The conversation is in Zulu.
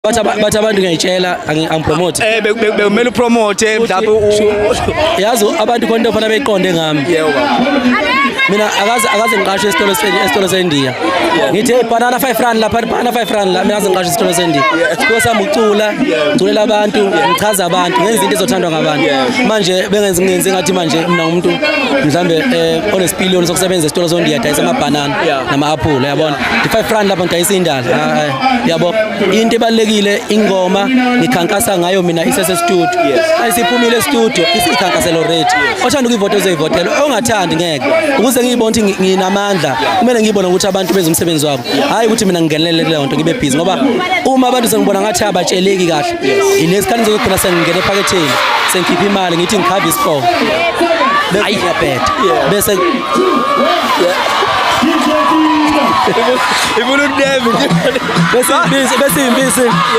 Bathi abantu ngiyayitshela angipromote. Bekumele upromote mhlawumbe Yazi abantu khona into ofana beyiqonde ngami. Yebo baba. Mina akaze ngiqashwe esitolo seNdiya. Ngithi, "Hey, banana 5 rand lapha, banana 5 rand la." Mina akaze ngiqashwe esitolo seNdiya. Isiphiwo sami ukucula, ngiculela abantu, ngichaza abantu, ngenza izinto ezothandwa ngabantu. Manje bengenza ngenze ngathi manje mina ngumuntu mhlambe onesipiliyoni sokusebenza esitolo sondiya dayisa amabhanana nama-apple, yabona. Ndi 5 rand lapha ngidayisa indala. Yabo. Into ebalekile, ingoma ngikhankasa ngayo mina isese studio. Ayisiphumile e-studio, isikhankaselo ready. Othanda ukuyivota uzoyivotela, ongathandi ngeke. Ukuze ngiyibone ukuthi nginamandla, kumele ngiyibone ukuthi abantu benza umsebenzi wabo. Hayi ukuthi mina ngingenelele kuleyo nto ngibe busy, ngoba uma abantu sengibona ngathi abatsheleki kahle, inesikhathi ngizogcina sengingena ephaketheni, sengikhipha imali ngithi ngikhava iscore. Bese ngiyabheda. Bese Ifuna ukunebe. Bese impisi.